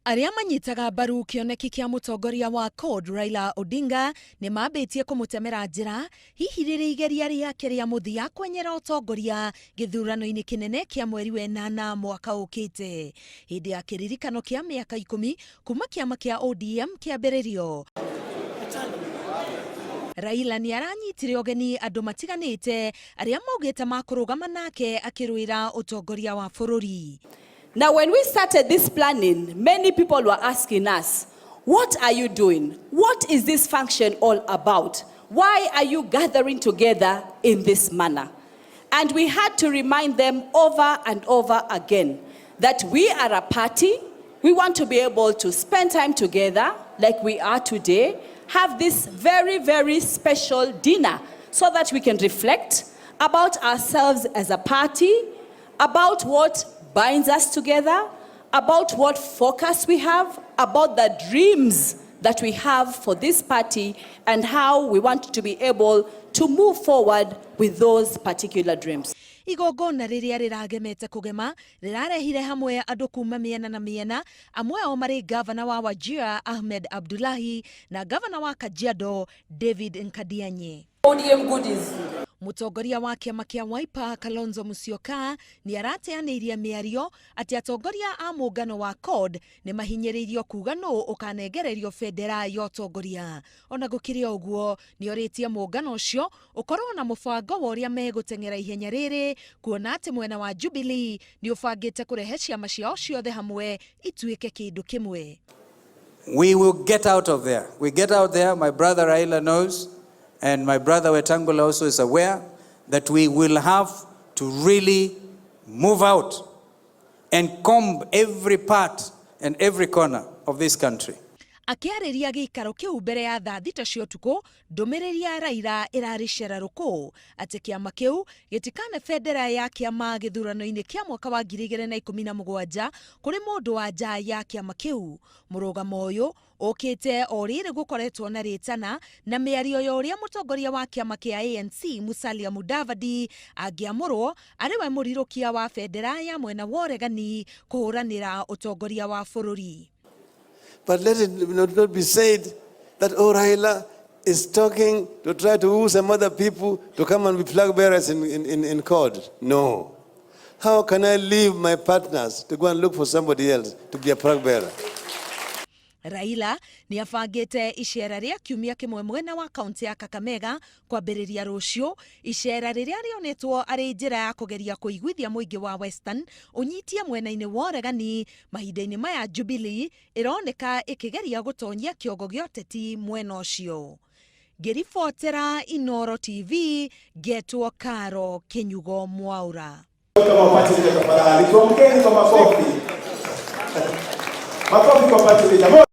Arĩa manyitaga mbaru kĩoneki kĩa mũtongoria wa CORD Raila Odinga nĩ mambĩtie kũmũtemera njĩra hihi rĩrĩ igeria rĩake rĩa mũthia kwenyera ũtongoria gĩthurano-inĩ kĩnene kĩa mweri wenana mwaka ũkĩte hĩndĩ ya kĩririkano kĩa mĩaka 10 kuma kĩama kĩa ODM kĩambĩrĩrio. Raila nĩ aranyitire ũgeni andũ matiganĩte arĩa maugĩte makũrũgama nake akĩrũĩra ũtongoria wa bũrũri. Now, when we started this planning, many people were asking us, "What are you doing? What is this function all about? Why are you gathering together in this manner?" And we had to remind them over and over again that we are a party. We want to be able to spend time together like we are today, have this very, very special dinner so that we can reflect about ourselves as a party, about what binds us together, about what focus we have, about the dreams that we have for this party, and how we want to be able to move forward with those particular dreams. Igongona rĩrĩa rĩragemete kũgema rĩrarehire hamwe andũ kuma mĩena na mĩena, amwe ao marĩ gavana wa Wajir Ahmed Abdullahi na gavana wa Kajiado David Nkadianye. ODM goodies. Mũtongoria wa kĩama kĩa Wiper Kalonzo Musyoka nĩ arateanĩirie mĩario atĩ atongoria a mũngano wa CORD nĩ mahinyĩrĩirio kuga nũ ũkanengererio bendera ya ũtongoria. Ona gũkĩrĩ ũguo, nĩ orĩtie mũngano ũcio ũkorwo na mũbango wa ũrĩa megũteng'era ihenya rĩrĩ, kuona atĩ mwena wa Jubilee nĩ ũbangĩte kũrehe ciama ciao ciothe hamwe ituĩke kĩndũ kĩmwe. We will get out of there. We get out there, my brother Raila knows, and my brother Wetangula also is aware that we will have to really move out and comb every part and every corner of this country. Akĩarĩria gĩikaro kĩu mbere ya thaa 6 cia ũtukũ, ndũmĩrĩri ya Raila ĩrarĩ cera rũkũ atĩ kĩama kĩu gĩtikane bendera ya kĩama gĩthurano-inĩ kĩa mwaka wa 2017 kũrĩ mũndũ wa nja ya kĩama kĩu. Mũrũgamo ũyũ ũkĩte o rĩrĩ gũkoretwo na rĩtana na mĩario ya ũrĩa mũtongoria wa kĩama kĩa ANC Musalia Mudavadi angĩamũrwo arĩ we mũrirũkia wa bendera ya mwena wa ũregani kũhũranĩra ũtongoria wa bũrũri. But let it not be said that, oh, Raila is talking to try to woo some other people to come and be flag bearers in CORD. No. How can I leave my partners to go and look for somebody else to be a flag bearer? Raila nĩ abangĩte icera rĩa kiumia kĩmwe mwena wa kaunti ya Kakamega kwambĩrĩria rũciũ, icera rĩrĩa rĩonetwo arĩ njĩra ya kũgeria kũiguithia mũingĩ wa Western ũnyitie mwena-inĩ wa ũregani mahinda-inĩ maya Jubilee ĩroneka ĩkĩgeria gũtonyia kĩongo gĩa ũteti mwena ũcio. Ngĩribotera Inoro TV, ngetwo Karo Kĩnyugo Mwaura. Kama party leader, tafadhali tuamkeni kwa makofi. Makofi kwa party leader.